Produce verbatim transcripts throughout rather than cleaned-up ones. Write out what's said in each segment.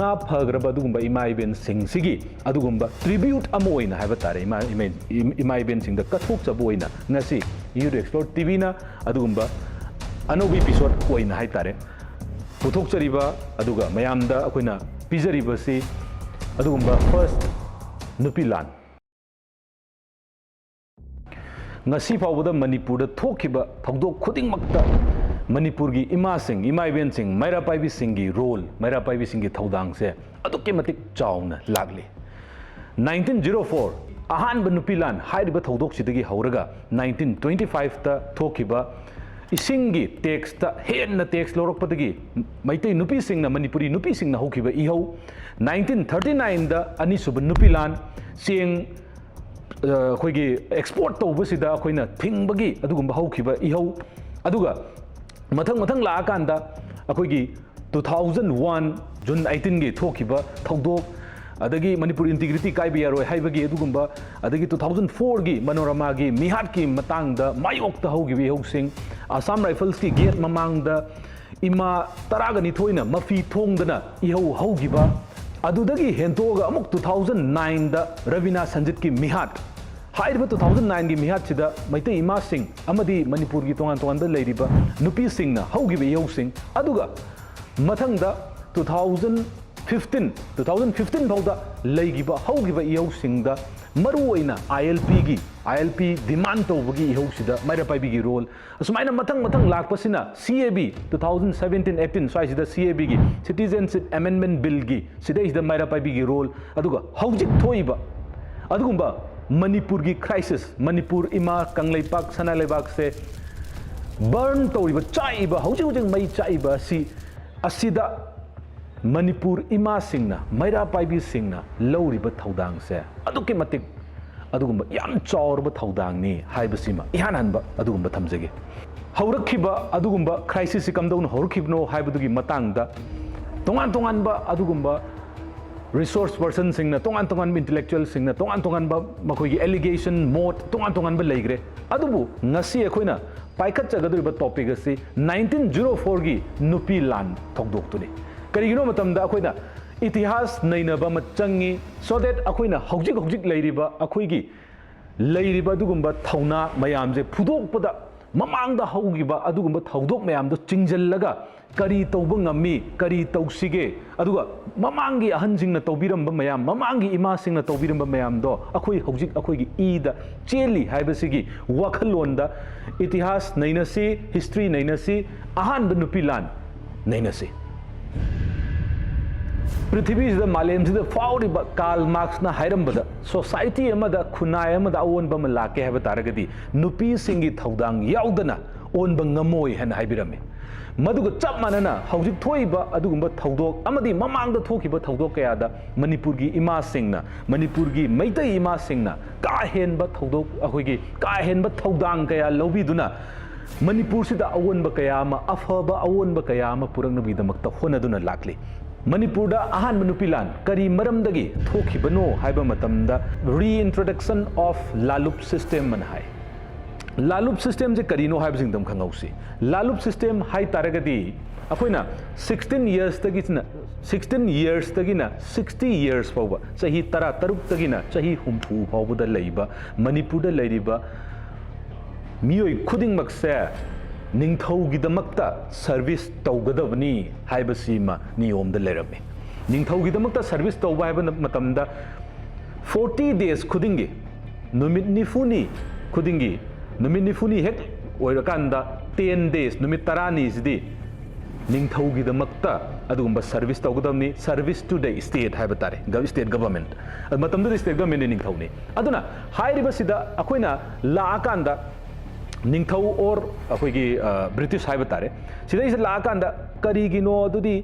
ꯉꯥ ꯐꯈ꯭ꯔꯕ ꯑꯗꯨꯒꯨꯝꯕ ꯏꯃꯥ ꯏꯕꯦꯟꯁꯤꯡꯁꯤꯒꯤ ꯑꯗꯨꯒꯨꯝꯕ tribute ꯑꯃ ꯑꯣꯏꯅ ꯍꯥꯏꯕ ꯇꯥꯔꯦ, ꯏꯃꯥ, ꯏꯃꯥ, ꯏꯃꯥ ꯏꯕꯦꯟꯁꯤꯡꯗ ꯀꯠꯊꯣꯛꯆꯕ ꯑꯣꯏꯅ ꯉꯁꯤ Youth Explore ꯇꯤꯚꯤꯅ ꯑꯗꯨꯒꯨꯝꯕ ꯑꯅꯧꯕ episode ꯑꯣꯏꯅ ꯍꯥꯏ ꯇꯥꯔꯦ ꯄꯨꯊꯣꯛꯆꯔꯤꯕ, ꯑꯗꯨꯒ ꯃꯌꯥꯝꯗ ꯑꯩꯈꯣꯏꯅ ꯄꯤꯖꯔꯤꯕꯁꯤ ꯑꯗꯨꯒꯨꯝꯕ first ꯅꯨꯄꯤ ꯂꯥꯟ꯫ ꯉꯁꯤ ꯐꯥꯎꯕꯗ ꯃꯅꯤꯄꯨꯔꯗ ꯊꯣꯛꯈꯤꯕ ꯊꯧꯗꯣꯛ ꯈꯨꯗꯤꯡꯃꯛꯇ ꯃꯅꯤꯄꯨꯔꯒꯤ ꯏꯃꯥꯁꯤꯡ, ꯏꯃꯥ ꯏꯕꯦꯟꯁꯤꯡ, ꯃꯩꯔꯥ ꯄꯥꯏꯕꯤꯁꯤꯡꯒꯤ role, ꯃꯩꯔꯥ ꯄꯥꯏꯕꯤꯁꯤꯡꯒꯤ ꯊꯧꯗꯥꯡꯁꯦ ꯑꯗꯨꯛꯀꯤ ꯃꯇꯤꯛ ꯆꯥꯎꯅ ꯂꯥꯛꯂꯤ꯫ Nineteen zero four ꯑꯍꯥꯟꯕ ꯅꯨꯄꯤ ꯂꯥꯟ ꯍꯥꯏꯔꯤꯕ ꯊꯧꯗꯣꯛꯁꯤꯗꯒꯤ ꯍꯧꯔꯒ nineteen twenty fiveꯇ ꯊꯣꯛꯈꯤꯕ ꯏꯁꯤꯡꯒꯤ taxꯇ ꯍꯦꯟꯅ tax ꯂꯧꯔꯛꯄꯗꯒꯤ ꯃꯩꯇꯩ ꯅꯨꯄꯤꯁꯤꯡꯅ, ꯃꯅꯤꯄꯨꯔꯤ ꯅꯨꯄꯤꯁꯤꯡꯅ ꯍꯧꯈꯤꯕ ꯏꯍꯧ, nineteen thirty nineꯗ ꯑꯅꯤꯁꯨꯕ ꯅꯨꯄꯤ ꯂꯥꯟ, ꯆꯦꯡ, ꯑ, ꯑꯩꯈꯣꯏꯒꯤ export ꯇꯧꯕꯁꯤꯗ ꯑꯩꯈꯣꯏꯅ ꯊꯤꯡꯕꯒꯤ ꯑꯗꯨꯒꯨꯝꯕ ꯍꯧꯈꯤꯕ ꯏꯍꯧ, ꯑꯗꯨꯒ ꯃꯊꯪ ꯃꯊꯪ ꯂꯥꯛꯑꯀꯥꯟꯗ ꯑꯩꯈꯣꯏꯒꯤ two thousand one June eighteenꯒꯤ ꯊꯣꯛꯈꯤꯕ ꯊꯧꯗꯣꯛ, ꯑꯗꯒꯤ ꯃꯅꯤꯄꯨꯔ integrity ꯀꯥꯏꯕ ꯌꯥꯔꯣꯏ ꯍꯥꯏꯕꯒꯤ ꯑꯗꯨꯒꯨꯝꯕ, ꯑꯗꯒꯤ two thousand fourꯒꯤ ꯃꯅꯣꯔꯃꯥꯒꯤ ꯃꯤꯍꯥꯠꯀꯤ ꯃꯇꯥꯡꯗ ꯃꯥꯌꯣꯛꯇ ꯍꯧꯈꯤꯕ ꯏꯍꯧꯁꯤꯡ, Assam Riflesꯀꯤ gate ꯃꯃꯥꯡꯗ ꯏꯃꯥ ꯇꯔꯥꯒ ꯅꯤꯊꯣꯏꯅ ꯃꯐꯤ ꯊꯣꯡꯗꯅ ꯏꯍꯧ ꯍꯧꯈꯤꯕ, ꯑꯗꯨꯗꯒꯤ ꯍꯦꯟꯇꯣꯛꯑꯒ ꯑꯃꯨꯛ two thousand nineꯗ ꯔꯕꯤꯅꯥ ꯁꯟꯖꯤꯠꯀꯤ ꯃꯤꯍꯥꯠ꯫ ꯍꯥꯏꯔꯤꯕ two thousand nineꯒꯤ ꯃꯤꯍꯥꯠꯁꯤꯗ ꯃꯩꯇꯩ ꯏꯃꯥꯁꯤꯡ ꯑꯃꯗꯤ ꯃꯅꯤꯄꯨꯔꯒꯤ ꯇꯣꯉꯥꯟ ꯇꯣꯉꯥꯟꯕ ꯂꯩꯔꯤꯕ ꯅꯨꯄꯤꯁꯤꯡꯅ ꯍꯧꯈꯤꯕ ꯏꯍꯧꯁꯤꯡ, ꯑꯗꯨꯒ ꯃꯊꯪꯗ two thousand fifteen, two thousand fifteen ꯐꯥꯎꯗ ꯂꯩꯈꯤꯕ ꯍꯧꯈꯤꯕ ꯏꯍꯧꯁꯤꯡꯗ ꯃꯔꯨꯑꯣꯏꯅ ILPꯒꯤ, ILP demand ꯇꯧꯕꯒꯤ ꯏꯍꯧꯁꯤꯗ ꯃꯩꯔꯥ ꯄꯥꯏꯕꯤꯒꯤ role, ꯑꯁꯨꯃꯥꯏꯅ ꯃꯊꯪ ꯃꯊꯪ ꯂꯥꯛꯄꯁꯤꯅ CAB two thousand seventeen eighteen ꯁ꯭ꯋꯥꯏꯁꯤꯗ CABꯒꯤ Citizenship Amendment Billꯒꯤ ꯁꯤꯗꯩꯁꯤꯗ ꯃꯩꯔꯥ ꯄꯥꯏꯕꯤꯒꯤ role, ꯑꯗꯨꯒ ꯍꯧꯖꯤꯛ ꯊꯣꯛꯏꯕ ꯑꯗꯨꯒꯨꯝꯕ ꯃꯅꯤꯄꯨꯔꯒꯤ crisis, ꯃꯅꯤꯄꯨꯔ ꯏꯃꯥ ꯀꯪꯂꯩꯄꯥꯛ ꯁꯅꯥ ꯂꯩꯕꯥꯛꯁꯦ burn ꯇꯧꯔꯤꯕ, ꯆꯥꯛꯏꯕ, ꯍꯧꯖꯤꯛ ꯍꯧꯖꯤꯛ ꯃꯩ ꯆꯥꯛꯏꯕ ꯑꯁꯤ, ꯑꯁꯤꯗ ꯃꯅꯤꯄꯨꯔ ꯏꯃꯥꯁꯤꯡꯅ, ꯃꯩꯔꯥ ꯄꯥꯏꯕꯤꯁꯤꯡꯅ ꯂꯧꯔꯤꯕ ꯊꯧꯗꯥꯡꯁꯦ ꯑꯗꯨꯛꯀꯤ ꯃꯇꯤꯛ ꯑꯗꯨꯒꯨꯝꯕ ꯌꯥꯝ ꯆꯥꯎꯔꯕ ꯊꯧꯗꯥꯡꯅꯤ ꯍꯥꯏꯕꯁꯤꯃ ꯏꯍꯥꯟ ꯍꯥꯟꯕ ꯑꯗꯨꯒꯨꯝꯕ ꯊꯝꯖꯒꯦ꯫ ꯍꯧꯔꯛꯈꯤꯕ ꯑꯗꯨꯒꯨꯝꯕ crisisꯁꯤ ꯀꯝꯗꯧꯅ ꯍꯧꯔꯛꯈꯤꯕꯅꯣ ꯍꯥꯏꯕꯗꯨꯒꯤ ꯃꯇꯥꯡꯗ ꯇꯣꯉꯥꯟ ꯇꯣꯉꯥꯟꯕ ꯑꯗꯨꯒꯨꯝꯕ resource personꯁꯤꯡꯅ, ꯇꯣꯉꯥꯟ ꯇꯣꯉꯥꯟꯕ intellectualꯁꯤꯡꯅ ꯇꯣꯉꯥꯟ ꯇꯣꯉꯥꯟꯕ ꯃꯈꯣꯏꯒꯤ allegation, ꯃꯣꯠ ꯇꯣꯉꯥꯟ ꯇꯣꯉꯥꯟꯕ ꯂꯩꯈ꯭ꯔꯦ꯫ ꯑꯗꯨꯕꯨ ꯉꯁꯤ ꯑꯩꯈꯣꯏꯅ ꯄꯥꯏꯈꯠꯆꯒꯗꯧꯔꯤꯕ topic ꯑꯁꯤ nineteen zero fourꯒꯤ ꯅꯨꯄꯤ ꯂꯥꯟ ꯊꯧꯗꯣꯛꯇꯨꯅꯤ꯫ ꯀꯔꯤꯒꯤꯅꯣ ꯃꯇꯝꯗ ꯑꯩꯈꯣꯏꯅ ꯏꯇꯤꯍꯥꯁ ꯅꯩꯅꯕ ꯑꯃ ꯆꯪꯉꯤ, so that ꯑꯩꯈꯣꯏꯅ ꯍꯧꯖꯤꯛ ꯍꯧꯖꯤꯛ ꯂꯩꯔꯤꯕ ꯑꯩꯈꯣꯏꯒꯤ ꯂꯩꯔꯤꯕ ꯑꯗꯨꯒꯨꯝꯕ ꯊꯧꯅꯥ ꯃꯌꯥꯝꯁꯦ ꯐꯨꯗꯣꯛꯄꯗ, ꯃꯃꯥꯡꯗ ꯍꯧꯈꯤꯕ ꯑꯗꯨꯒꯨꯝꯕ ꯊꯧꯗꯣꯛ ꯃꯌꯥꯝꯗꯣ ꯆꯤꯡꯁꯤꯜꯂꯒ ꯀꯔꯤ ꯇꯧꯕ ꯉꯝꯃꯤ, ꯀꯔꯤ ꯇꯧꯁꯤꯒꯦ, ꯑꯗꯨꯒ ꯃꯃꯥꯡꯒꯤ ꯑꯍꯟꯁꯤꯡꯅ ꯇꯧꯕꯤꯔꯝꯕ ꯃꯌꯥꯝ, ꯃꯃꯥꯡꯒꯤ ꯏꯃꯥꯁꯤꯡꯅ ꯇꯧꯕꯤꯔꯝꯕ ꯃꯌꯥꯝꯗꯣ ꯑꯩꯈꯣꯏ ꯍꯧꯖꯤꯛ ꯑꯩꯈꯣꯏꯒꯤ ꯏꯗ ꯆꯦꯜꯂꯤ ꯍꯥꯏꯕꯁꯤꯒꯤ ꯋꯥꯈꯜꯂꯣꯟꯗ ꯏꯇꯤꯍꯥꯁ ꯅꯩꯅꯁꯤ, ꯍꯤꯁꯇ꯭ꯔꯤ ꯅꯩꯅꯁꯤ, ꯑꯍꯥꯟꯕ ꯅꯨꯄꯤ ꯂꯥꯟ ꯅꯩꯅꯁꯤ꯫ ꯄ꯭ꯔꯤꯊꯤꯕꯤꯁꯤꯗ, ꯃꯥꯂꯦꯝꯁꯤꯗ ꯐꯥꯎꯔꯤꯕ ꯀꯥꯔꯜ ꯃꯥꯔꯛꯁꯅ ꯍꯥꯏꯔꯝꯕꯗ, ꯁꯣꯁꯥꯏꯇꯤ ꯑꯃꯗ, ꯈꯨꯟꯅꯥꯏ ꯑꯃꯗ ꯑꯑꯣꯟꯕ ꯑꯃ ꯂꯥꯛꯀꯦ ꯍꯥꯏꯕ ꯇꯥꯔꯒꯗꯤ ꯅꯨꯄꯤꯁꯤꯡꯒꯤ ꯊꯧꯗꯥꯡ ꯌꯥꯎꯗꯅ ꯑꯣꯟꯕ ꯉꯝꯃꯣꯏ ꯍꯥꯏꯅ ꯍꯥꯏꯕꯤꯔꯝꯃꯤ꯫ ꯃꯗꯨꯒ ꯆꯞ ꯃꯥꯟꯅꯅ ꯍꯧꯖꯤꯛ ꯊꯣꯛꯏꯕ ꯑꯗꯨꯒꯨꯝꯕ ꯊꯧꯗꯣꯛ ꯑꯃꯗꯤ ꯃꯃꯥꯡꯗ ꯊꯣꯛꯈꯤꯕ ꯊꯧꯗꯣꯛ ꯀꯌꯥꯗ ꯃꯅꯤꯄꯨꯔꯒꯤ ꯏꯃꯥꯁꯤꯡꯅ, ꯃꯅꯤꯄꯨꯔꯒꯤ ꯃꯩꯇꯩ ꯏꯃꯥꯁꯤꯡꯅ ꯀꯥ ꯍꯦꯟꯕ ꯊꯧꯗꯣꯛ, ꯑꯩꯈꯣꯏꯒꯤ ꯀꯥ ꯍꯦꯟꯕ ꯊꯧꯗꯥꯡ ꯀꯌꯥ ꯂꯧꯕꯤꯗꯨꯅ ꯃꯅꯤꯄꯨꯔꯁꯤꯗ ꯑꯑꯣꯟꯕ ꯀꯌꯥ ꯑꯃ, ꯑꯐꯕ ꯑꯑꯣꯟꯕ ꯀꯌꯥ ꯑꯃ ꯄꯨꯔꯛꯅꯕꯒꯤꯗꯃꯛꯇ ꯍꯣꯠꯅꯗꯨꯅ ꯂꯥꯛꯂꯤ꯫ ꯃꯅꯤꯄꯨꯔꯗ ꯑꯍꯥꯟꯕ ꯅꯨꯄꯤ ꯂꯥꯟ ꯀꯔꯤ ꯃꯔꯝꯗꯒꯤ ꯊꯣꯛꯈꯤꯕꯅꯣ ꯍꯥꯏꯕ ꯃꯇꯝꯗ, reintroduction of ꯂꯥꯂꯨꯞ system ꯑꯅ ꯍꯥꯏ꯫ ꯂꯥꯂꯨꯞ systemꯁꯦ ꯀꯔꯤꯅꯣ ꯍꯥꯏꯕꯁꯤꯡꯗ ꯑꯃꯨꯛ ꯈꯪꯍꯧꯁꯤ꯫ ꯂꯥꯂꯨꯞ system ꯍꯥꯏ ꯇꯥꯔꯒꯗꯤ ꯑꯩꯈꯣꯏꯅ sixteen yearsꯇꯒꯤꯅ, sixteen yearsꯇꯒꯤꯅ sixty years ꯐꯥꯎꯕ, ꯆꯍꯤ ꯇꯔꯥ ꯇꯔꯨꯛꯇꯒꯤꯅ ꯆꯍꯤ ꯍꯨꯝꯐꯨ ꯐꯥꯎꯕꯗ ꯂꯩꯕ ꯃꯅꯤꯄꯨꯔꯗ ꯂꯩꯔꯤꯕ ꯃꯤꯑꯣꯏ ꯈꯨꯗꯤꯡꯃꯛꯁꯦ ꯅꯤꯡꯊꯧꯒꯤꯗꯃꯛꯇ service ꯇꯧꯒꯗꯕꯅꯤ ꯍꯥꯏꯕꯁꯤꯃ ꯅꯤꯌꯣꯝꯗ ꯂꯩꯔꯝꯃꯤ꯫ ꯅꯤꯡꯊꯧꯒꯤꯗꯃꯛꯇ service ꯇꯧꯕ ꯍꯥꯏꯕ ꯃꯇꯝꯗ forty days ꯈꯨꯗꯤꯡꯒꯤ, ꯅꯨꯃꯤꯠ ꯅꯤꯐꯨꯅꯤ ꯈꯨꯗꯤꯡꯒꯤ, ꯅꯨꯃꯤꯠ ꯅꯤꯐꯨꯅꯤ ꯍꯦꯛ ꯑꯣꯏꯔꯀꯥꯟꯗ ten days, ꯅꯨꯃꯤꯠ ꯇꯔꯥꯅꯤꯁꯤꯗꯤ ꯅꯤꯡꯊꯧꯒꯤꯗꯃꯛꯇ ꯑꯗꯨꯒꯨꯝꯕ service ꯇꯧꯒꯗꯕꯅꯤ, service to the state ꯍꯥꯏꯕ ꯇꯥꯔꯦ, ꯒ-, state government꯫ ꯑꯗꯨ ꯃꯇꯝꯗꯨꯗ state governmentꯅ ꯅꯤꯡꯊꯧꯅꯤ꯫ ꯑꯗꯨꯅ ꯍꯥꯏꯔꯤꯕꯁꯤꯗ ꯑꯩꯈꯣꯏꯅ ꯂꯥꯛꯑꯀꯥꯟꯗ ꯅꯤꯡꯊꯧ or ꯑꯩꯈꯣꯏꯒꯤ, ꯑ, ꯕ꯭ꯔꯤꯇꯤꯁ ꯍꯥꯏꯕ ꯇꯥꯔꯦ, ꯁꯤꯗꯩꯁꯤꯗ ꯂꯥꯛꯑꯀꯥꯟꯗ ꯀꯔꯤꯒꯤꯅꯣ ꯑꯗꯨꯗꯤ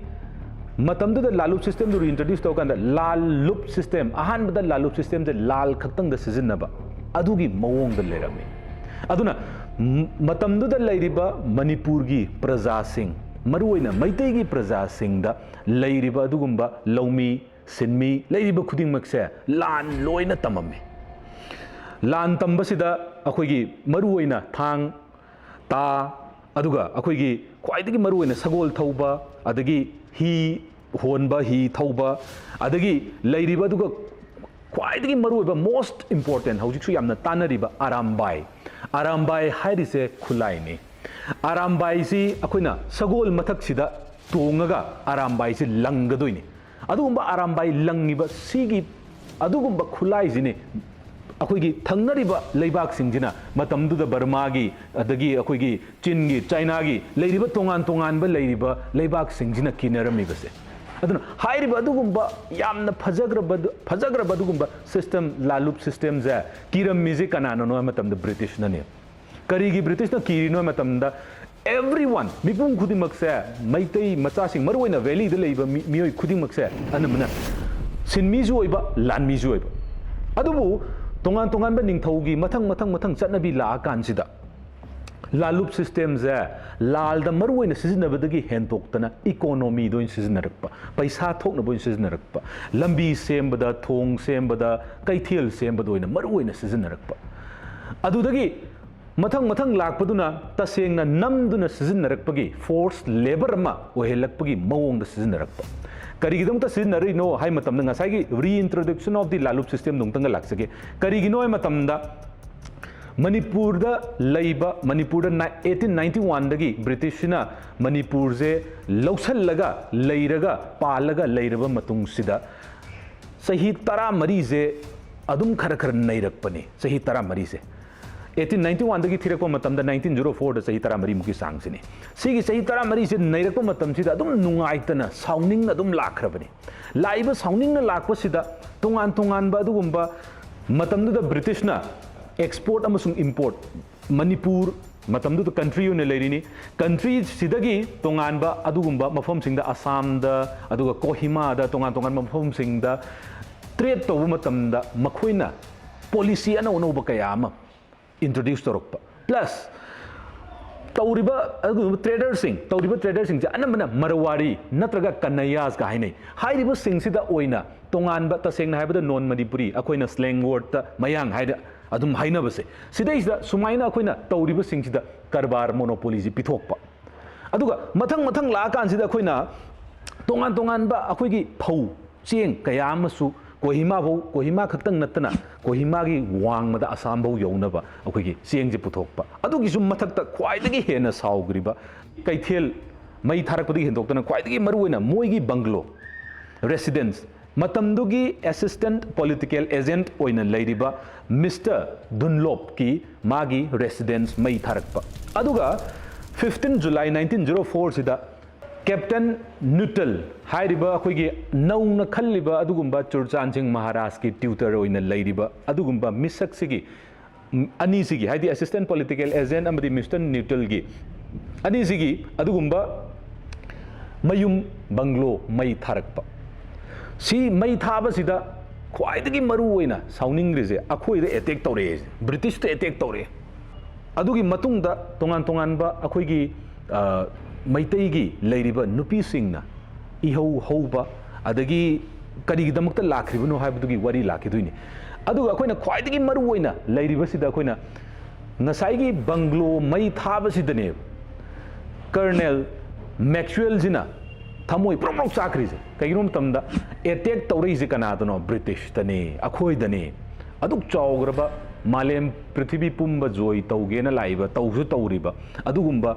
ꯃꯇꯝꯗꯨꯗ ꯂꯥꯂꯨꯞ systemꯗꯨ reintroduce ꯇꯧꯔꯀꯥꯟꯗ ꯂꯥꯜ ꯂꯨꯞ system, ꯑꯍꯥꯟꯕꯗ ꯂꯥꯂꯨꯞ systemꯁꯦ ꯂꯥꯜ ꯈꯛꯇꯪꯗ ꯁꯤꯖꯤꯟꯅꯕ ꯑꯗꯨꯒꯤ ꯃꯑꯣꯡꯗ ꯂꯩꯔꯝꯃꯤ꯫ ꯑꯗꯨꯅ ꯃ-, ꯃꯇꯝꯗꯨꯗ ꯂꯩꯔꯤꯕ ꯃꯅꯤꯄꯨꯔꯒꯤ ꯄ꯭ꯔꯖꯥꯁꯤꯡ, ꯃꯔꯨꯑꯣꯏꯅ ꯃꯩꯇꯩꯒꯤ ꯄ꯭ꯔꯖꯥꯁꯤꯡꯗ ꯂꯩꯔꯤꯕ ꯑꯗꯨꯒꯨꯝꯕ ꯂꯧꯃꯤ, ꯁꯤꯟꯃꯤ, ꯂꯩꯔꯤꯕ ꯈꯨꯗꯤꯡꯃꯛꯁꯦ ꯂꯥꯟ ꯂꯣꯏꯅ ꯇꯝꯃꯝꯃꯤ꯫ ꯂꯥꯟ ꯇꯝꯕꯁꯤꯗ ꯑꯩꯈꯣꯏꯒꯤ ꯃꯔꯨꯑꯣꯏꯅ ꯊꯥꯡ, ꯇꯥ, ꯑꯗꯨꯒ ꯑꯩꯈꯣꯏꯒꯤ ꯈ꯭ꯋꯥꯏꯗꯒꯤ ꯃꯔꯨꯑꯣꯏꯅ ꯁꯒꯣꯜ ꯊꯧꯕ, ꯑꯗꯒꯤ ꯍꯤ, ꯍꯣꯟꯕ, ꯍꯤ ꯊꯧꯕ, ꯑꯗꯒꯤ ꯂꯩꯔꯤꯕ, ꯑꯗꯨꯒ ꯈ꯭ꯋꯥꯏꯗꯒꯤ ꯃꯔꯨꯑꯣꯏꯕ, most important, ꯍꯧꯖꯤꯛꯁꯨ ꯌꯥꯝꯅ ꯇꯥꯟꯅꯔꯤꯕ ꯑꯔꯥꯝꯕꯥꯏ꯫ ꯑꯔꯥꯝꯕꯥꯏ ꯍꯥꯏꯔꯤꯁꯦ ꯈꯨꯠꯂꯥꯏꯅꯤ꯫ ꯑꯔꯥꯝꯕꯥꯏꯁꯤ ꯑꯩꯈꯣꯏꯅ ꯁꯒꯣꯜ ꯃꯊꯛꯁꯤꯗ ꯇꯣꯡꯉꯒ ꯑꯔꯥꯝꯕꯥꯏꯁꯤ ꯂꯪꯒꯗꯣꯏꯅꯤ꯫ ꯑꯗꯨꯒꯨꯝꯕ ꯑꯔꯥꯝꯕꯥꯏ ꯂꯪꯉꯤꯕ ꯁꯤꯒꯤ, ꯑꯗꯨꯒꯨꯝꯕ ꯈꯨꯠꯂꯥꯏꯁꯤꯅꯤ ꯑꯩꯈꯣꯏꯒꯤ ꯊꯪꯅꯔꯤꯕ ꯂꯩꯕꯥꯛꯁꯤꯡꯁꯤꯅ, ꯃꯇꯝꯗꯨꯗ ꯕꯔꯃꯥꯒꯤ, ꯑꯗꯒꯤ ꯑꯩꯈꯣꯏꯒꯤ ꯆꯤꯟꯒꯤ, ꯆꯥꯏꯅꯥꯒꯤ ꯂꯩꯔꯤꯕ ꯇꯣꯉꯥꯟ ꯇꯣꯉꯥꯟꯕ ꯂꯩꯔꯤꯕ ꯂꯩꯕꯥꯛꯁꯤꯡꯁꯤꯅ ꯀꯤꯅꯔꯝꯃꯤꯕꯁꯦ꯫ ꯑꯗꯨꯅ ꯍꯥꯏꯔꯤꯕ ꯑꯗꯨꯒꯨꯝꯕ ꯌꯥꯝꯅ ꯐꯖꯈ꯭ꯔꯕ, ꯐꯖꯈ꯭ꯔꯕ ꯑꯗꯨꯒꯨꯝꯕ system, ꯂꯥꯂꯨꯞ systemꯁꯦ ꯀꯤꯔꯝꯃꯤꯁꯦ ꯀꯅꯥꯅꯅꯣ ꯍꯥꯏꯕ ꯃꯇꯝꯗ ꯕ꯭ꯔꯤꯇꯤꯁꯅꯅꯦ꯫ ꯀꯔꯤꯒꯤ ꯕ꯭ꯔꯤꯇꯤꯁꯅ ꯀꯤꯔꯤꯅꯣ ꯍꯥꯏꯕ ꯃꯇꯝꯗ, everyone, ꯃꯤꯄꯨꯝ ꯈꯨꯗꯤꯡꯃꯛꯁꯦ, ꯃꯩꯇꯩ ꯃꯆꯥꯁꯤꯡ, ꯃꯔꯨꯑꯣꯏꯅ ꯚꯦꯂꯤꯗ ꯂꯩꯕ ꯃꯤ-, ꯃꯤꯑꯣꯏ ꯈꯨꯗꯤꯡꯃꯛꯁꯦ ꯑꯅꯝꯕꯅ ꯁꯤꯟꯃꯤꯁꯨ ꯑꯣꯏꯕ, ꯂꯥꯟꯃꯤꯁꯨ ꯑꯣꯏꯕ꯫ ꯑꯗꯨꯕꯨ ꯇꯣꯉꯥꯟ ꯇꯣꯉꯥꯟꯕ ꯅꯤꯡꯊꯧꯒꯤ ꯃꯊꯪ ꯃꯊꯪ ꯃꯊꯪ ꯆꯠꯅꯕꯤ ꯂꯥꯛꯑꯀꯥꯟꯁꯤꯗ, ꯂꯥꯂꯨꯞ systemꯁꯦ ꯂꯥꯜꯗ ꯃꯔꯨꯑꯣꯏꯅ ꯁꯤꯖꯤꯟꯅꯕꯗꯒꯤ ꯍꯦꯟꯇꯣꯛꯇꯅ economyꯗ ꯑꯣꯏꯅ ꯁꯤꯖꯤꯟꯅꯔꯛꯄ, ꯄꯩꯁꯥ ꯊꯣꯛꯅꯕ ꯑꯣꯏꯅ ꯁꯤꯖꯤꯟꯅꯔꯛꯄ, ꯂꯝꯕꯤ ꯁꯦꯝꯕꯗ, ꯊꯣꯡ ꯁꯦꯝꯕꯗ, ꯀꯩꯊꯦꯜ ꯁꯦꯝꯕꯗ ꯑꯣꯏꯅ ꯃꯔꯨꯑꯣꯏꯅ ꯁꯤꯖꯤꯟꯅꯔꯛꯄ꯫ ꯑꯗꯨꯗꯒꯤ ꯃꯊꯪ ꯃꯊꯪ ꯂꯥꯛꯄꯗꯨꯅ ꯇꯁꯦꯡꯅ ꯅꯝꯗꯨꯅ ꯁꯤꯖꯤꯟꯅꯔꯛꯄꯒꯤ, forced labour ꯑꯃ ꯑꯣꯏꯍꯜꯂꯛꯄꯒꯤ ꯃꯑꯣꯡꯗ ꯁꯤꯖꯤꯟꯅꯔꯛꯄ꯫ ꯀꯔꯤꯒꯤꯗꯃꯛꯇ ꯁꯤꯖꯤꯟꯅꯔꯤꯅꯣ ꯍꯥꯏ ꯃꯇꯝꯗ, ꯉꯁꯥꯏꯒꯤ reintroduction of the ꯂꯥꯂꯨꯞ systemꯗꯣ ꯑꯃꯨꯛꯇꯪꯒ ꯂꯥꯛꯆꯒꯦ꯫ ꯀꯔꯤꯒꯤꯅꯣ ꯍꯥꯏ ꯃꯇꯝꯗ, ꯃꯅꯤꯄꯨꯔꯗ ꯂꯩꯕ, ꯃꯅꯤꯄꯨꯔꯗ ꯅꯥꯏ-, eighteen ninety oneꯗꯒꯤ ꯕ꯭ꯔꯤꯇꯤꯁꯁꯤꯅ ꯃꯅꯤꯄꯨꯔꯁꯦ ꯂꯧꯁꯜꯂꯒ ꯂꯩꯔꯒ, ꯄꯥꯜꯂꯒ ꯂꯩꯔꯕ ꯃꯇꯨꯡꯁꯤꯗ, ꯆꯍꯤ ꯇꯔꯥꯃꯔꯤꯁꯦ ꯑꯗꯨꯝ ꯈꯔ ꯈꯔ ꯅꯩꯔꯛꯄꯅꯤ, ꯆꯍꯤ ꯇꯔꯥꯃꯔꯤꯁꯦ꯫ eighteen ninety oneꯗꯒꯤ ꯊꯤꯔꯛꯄ ꯃꯇꯝꯗ, nineteen zero fourꯗ ꯆꯍꯤ ꯇꯔꯥꯃꯔꯤꯃꯨꯛꯀꯤ ꯆꯥꯡꯁꯤꯅꯤ꯫ ꯁꯤꯒꯤ ꯆꯍꯤ ꯇꯔꯥꯃꯔꯤꯁꯦ ꯅꯩꯔꯛꯄ ꯃꯇꯝꯁꯤꯗ ꯑꯗꯨꯝ ꯅꯨꯡꯉꯥꯏꯇꯅ, ꯁꯥꯎꯅꯤꯡꯅ ꯑꯗꯨꯝ ꯂꯥꯛꯈ꯭ꯔꯕꯅꯤ꯫ ꯂꯥꯛꯏꯕ ꯁꯥꯎꯅꯤꯡꯅ ꯂꯥꯛꯄꯁꯤꯗ ꯇꯣꯉꯥꯟ ꯇꯣꯉꯥꯟꯕ ꯑꯗꯨꯒꯨꯝꯕ ꯃꯇꯝꯗꯨꯗ ꯕ꯭ꯔꯤꯇꯤꯁꯅ export ꯑꯃꯁꯨꯡ import, ꯃꯅꯤꯄꯨꯔ ꯃꯇꯝꯗꯨꯗ country ꯑꯣꯏꯅ ꯂꯩꯔꯤꯅꯤ, countryꯁꯤꯗꯒꯤ ꯇꯣꯉꯥꯟꯕ ꯑꯗꯨꯒꯨꯝꯕ ꯃꯐꯝꯁꯤꯡꯗ, ꯑꯁꯥꯝꯗ, ꯑꯗꯨꯒ ꯀꯣꯍꯤꯃꯥꯗ, ꯇꯣꯉꯥꯟ ꯇꯣꯉꯥꯟꯕ ꯃꯐꯝꯁꯤꯡꯗ trade ꯇꯧꯕ ꯃꯇꯝꯗ ꯃꯈꯣꯏꯅ policy ꯑꯅꯧ ꯑꯅꯧꯕ ꯀꯌꯥ ꯑꯃ introduce ꯇꯧꯔꯛꯄ, plus ꯇꯧꯔꯤꯕ ꯑꯗꯨꯒꯨꯝꯕ traderꯁꯤꯡ, ꯇꯧꯔꯤꯕ traderꯁꯤꯡꯁꯦ ꯑꯅꯝꯕꯅ ꯃꯔꯋꯥꯔꯤ ꯅꯠꯇ꯭ꯔꯒ ꯀꯅꯌꯥꯁꯀ ꯍꯥꯏꯅꯩ꯫ ꯍꯥꯏꯔꯤꯕꯁꯤꯡꯁꯤꯗ ꯑꯣꯏꯅ ꯇꯣꯉꯥꯟꯕ, ꯇꯁꯦꯡꯅ ꯍꯥꯏꯕꯗ, non ꯃꯅꯤꯄꯨꯔꯤ, ꯑꯩꯈꯣꯏꯅ slang wordꯇ ꯃꯌꯥꯡ ꯍꯥꯏꯗ ꯑꯗꯨꯝ ꯍꯥꯏꯅꯕꯁꯦ, ꯁꯤꯗꯩꯁꯤꯗ ꯁꯨꯃꯥꯏꯅ ꯑꯩꯈꯣꯏꯅ ꯇꯧꯔꯤꯕꯁꯤꯡꯁꯤꯗ ꯀꯔꯕꯥꯔ monopolyꯁꯤ ꯄꯤꯊꯣꯛꯄ꯫ ꯑꯗꯨꯒ ꯃꯊꯪ ꯃꯊꯪ ꯂꯥꯛꯑꯀꯥꯟꯁꯤꯗ ꯑꯩꯈꯣꯏꯅ ꯇꯣꯉꯥꯟ ꯇꯣꯉꯥꯟꯕ ꯑꯩꯈꯣꯏꯒꯤ ꯐꯧ ꯆꯦꯡ ꯀꯌꯥ ꯑꯃꯁꯨ ꯀꯣꯍꯤꯃꯥ ꯐꯧ, ꯀꯣꯍꯤꯃꯥ ꯈꯛꯇꯪ ꯅꯠꯇꯅ ꯀꯣꯍꯤꯃꯥꯒꯤ ꯋꯥꯡꯃꯗ ꯑꯁꯥꯝ ꯐꯧ ꯌꯧꯅꯕ ꯑꯩꯈꯣꯏꯒꯤ ꯆꯦꯡꯁꯦ ꯄꯨꯊꯣꯛꯄ꯫ ꯑꯗꯨꯒꯤꯁꯨ ꯃꯊꯛꯇ ꯈ꯭ꯋꯥꯏꯗꯒꯤ ꯍꯦꯟꯅ ꯁꯥꯎꯈ꯭ꯔꯤꯕ ꯀꯩꯊꯦꯜ ꯃꯩ ꯊꯥꯔꯛꯄꯗꯒꯤ ꯍꯦꯟꯗꯣꯛꯇꯅ ꯈ꯭ꯋꯥꯏꯗꯒꯤ ꯃꯔꯨꯑꯣꯏꯅ ꯃꯣꯏꯒꯤ ꯕꯪꯒ꯭ꯂꯣ, residence, ꯃꯇꯝꯗꯨꯒꯤ assistant political agent ꯑꯣꯏꯅ ꯂꯩꯔꯤꯕ ꯃꯤꯁꯇꯔ ꯗꯨꯟꯂꯣꯞꯀꯤ ꯃꯥꯒꯤ residence ꯃꯩ ꯊꯥꯔꯛꯄ꯫ ꯑꯗꯨꯒ fifteen July nineteen zero four ꯁꯤꯗ Captain Nuttall ꯍꯥꯏꯔꯤꯕ ꯑꯩꯈꯣꯏꯒꯤ ꯅꯧꯅ ꯈꯜꯂꯤꯕ ꯑꯗꯨꯒꯨꯝꯕ ꯆꯨꯔꯆꯥꯟ ꯁꯤꯡ ꯃꯍꯥꯔꯥꯖꯀꯤ tutor ꯑꯣꯏꯅ ꯂꯩꯔꯤꯕ ꯑꯗꯨꯒꯨꯝꯕ ꯃꯤꯁꯛꯁꯤꯒꯤ, ꯎꯝ, ꯑꯅꯤꯁꯤꯒꯤ, ꯍꯥꯏꯗꯤ assistant political agent ꯑꯃꯗꯤ ꯃꯤꯁꯇꯔ ꯅ꯭ꯌꯨꯇꯜꯒꯤ ꯑꯅꯤꯁꯤꯒꯤ ꯑꯗꯨꯒꯨꯝꯕ ꯃꯌꯨꯝ ꯕꯪꯒ꯭ꯂꯣ ꯃꯩ ꯊꯥꯔꯛꯄ꯫ ꯁꯤ ꯃꯩ ꯊꯥꯕꯁꯤꯗ ꯈ꯭ꯋꯥꯏꯗꯒꯤ ꯃꯔꯨ ꯑꯣꯏꯅ ꯁꯥꯎꯅꯤꯡꯈ꯭ꯔꯤꯁꯦ ꯑꯩꯈꯣꯏꯗ attack ꯇꯧꯔꯛꯑꯦ, ꯕ꯭ꯔꯤꯇꯤꯁꯇ attack ꯇꯧꯔꯛꯑꯦ꯫ ꯑꯗꯨꯒꯤ ꯃꯇꯨꯡꯗ ꯇꯣꯉꯥꯟ ꯇꯣꯉꯥꯟꯕ ꯑꯩꯈꯣꯏꯒꯤ, ꯑ, ꯃꯩꯇꯩꯒꯤ ꯂꯩꯔꯤꯕ ꯅꯨꯄꯤꯁꯤꯡꯅ ꯏꯍꯧ ꯍꯧꯕ, ꯑꯗꯒꯤ ꯀꯔꯤꯒꯤꯗꯃꯛꯇ ꯂꯥꯛꯈ꯭ꯔꯤꯕꯅꯣ ꯍꯥꯏꯕꯗꯨꯒꯤ ꯋꯥꯔꯤ ꯂꯥꯛꯈꯤꯗꯣꯏꯅꯤ꯫ ꯑꯗꯨꯒ ꯑꯩꯈꯣꯏꯅ ꯈ꯭ꯋꯥꯏꯗꯒꯤ ꯃꯔꯨ ꯑꯣꯏꯅ ꯂꯩꯔꯤꯕꯁꯤꯗ ꯑꯩꯈꯣꯏꯅ ꯉꯁꯥꯏꯒꯤ ꯕꯪꯒ꯭ꯂꯣ ꯃꯩ ꯊꯥꯕꯁꯤꯗꯅꯦꯕ ꯀꯔꯅꯦꯜ ꯃꯦꯛꯁꯋꯦꯜꯁꯤꯅ ꯊꯃꯣꯏ ꯄ꯭ꯔꯣꯛ ꯄ꯭ꯔꯣꯛ ꯆꯥꯛꯈ꯭ꯔꯤꯁꯦ꯫ ꯀꯩꯒꯤꯅꯣ ꯃꯇꯝꯗ attack ꯇꯧꯔꯛꯏꯁꯦ ꯀꯅꯥꯗꯅꯣ? ꯕ꯭ꯔꯤꯇꯤꯁꯇꯅꯦ, ꯑꯩꯈꯣꯏꯗꯅꯦ꯫ ꯑꯗꯨꯛ ꯆꯥꯎꯈ꯭ꯔꯕ ꯃꯥꯂꯦꯝ ꯄ꯭ꯔꯤꯊꯤꯕꯤ ꯄꯨꯝꯕ ꯖꯣꯏ ꯇꯧꯒꯦꯅ ꯂꯥꯛꯏꯕ, ꯇꯧꯁꯨ ꯇꯧꯔꯤꯕ ꯑꯗꯨꯒꯨꯝꯕ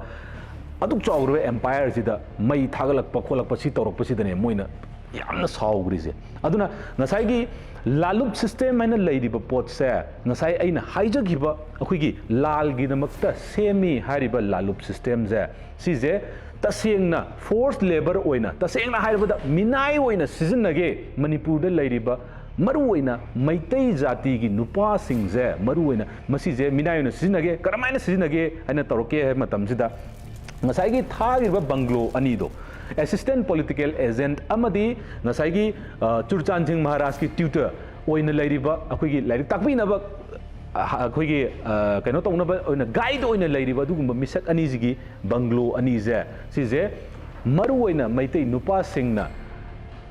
ꯑꯗꯨꯛ ꯆꯥꯎꯈ꯭ꯔꯕ empireꯁꯤꯗ ꯃꯩ ꯊꯥꯒꯠꯂꯛꯄ ꯈꯣꯠꯂꯛꯄ ꯁꯤ ꯇꯧꯔꯛꯄꯁꯤꯗꯅꯦ ꯃꯣꯏꯅ ꯌꯥꯝꯅ ꯁꯥꯎꯈ꯭ꯔꯤꯁꯦ꯫ ꯑꯗꯨꯅ ꯉꯁꯥꯏꯒꯤ ꯂꯥꯂꯨꯞ system ꯍꯥꯏꯅ ꯂꯩꯔꯤꯕ ꯄꯣꯠꯁꯦ, ꯉꯁꯥꯏ ꯑꯩꯅ ꯍꯥꯏꯖꯈꯤꯕ ꯑꯩꯈꯣꯏꯒꯤ ꯂꯥꯜꯒꯤꯗꯃꯛꯇ ꯁꯦꯝꯃꯤ ꯍꯥꯏꯔꯤꯕ ꯂꯥꯂꯨꯞ systemꯁꯦ, ꯁꯤꯁꯦ ꯇꯁꯦꯡꯅ forced labour ꯑꯣꯏꯅ, ꯇꯁꯦꯡꯅ ꯍꯥꯏꯔꯕꯗ ꯃꯤꯅꯥꯏ ꯑꯣꯏꯅ ꯁꯤꯖꯤꯟꯅꯒꯦ ꯃꯅꯤꯄꯨꯔꯗ ꯂꯩꯔꯤꯕ ꯃꯔꯨꯑꯣꯏꯅ ꯃꯩꯇꯩ ꯖꯥꯇꯤꯒꯤ ꯅꯨꯄꯥꯁꯤꯡꯁꯦ ꯃꯔꯨꯑꯣꯏꯅ ꯃꯁꯤꯁꯦ ꯃꯤꯅꯥꯏ ꯑꯣꯏꯅ ꯁꯤꯖꯤꯟꯅꯒꯦ, ꯀꯔꯝꯍꯥꯏꯅ ꯁꯤꯖꯤꯟꯅꯒꯦ ꯍꯥꯏꯅ ꯇꯧꯔꯛꯀꯦ ꯍꯥꯏꯕ ꯃꯇꯝꯁꯤꯗ, ꯉꯁꯥꯏꯒꯤ ꯊꯥꯈ꯭ꯔꯤꯕ ꯕꯪꯒ꯭ꯂꯣ ꯑꯅꯤꯗꯣ, assistant political agent ꯑꯃꯗꯤ ꯉꯁꯥꯏꯒꯤ, ꯑ, ꯆꯨꯔꯆꯥꯟ ꯁꯤꯡ ꯃꯍꯥꯔꯥꯖꯀꯤ tutor ꯑꯣꯏꯅ ꯂꯩꯔꯤꯕ, ꯑꯩꯈꯣꯏꯒꯤ ꯂꯥꯏꯔꯤꯛ ꯇꯥꯛꯄꯤꯅꯕ, ꯑ, ꯑꯩꯈꯣꯏꯒꯤ, ꯑ, ꯀꯩꯅꯣ ꯇꯧꯅꯕ ꯑꯣꯏꯅ guide ꯑꯣꯏꯅ ꯂꯩꯔꯤꯕ ꯑꯗꯨꯒꯨꯝꯕ ꯃꯤꯁꯛ ꯑꯅꯤꯁꯤꯒꯤ ꯕꯪꯒ꯭ꯂꯣ ꯑꯅꯤꯁꯦ, ꯁꯤꯁꯦ ꯃꯔꯨꯑꯣꯏꯅ ꯃꯩꯇꯩ ꯅꯨꯄꯥꯁꯤꯡꯅ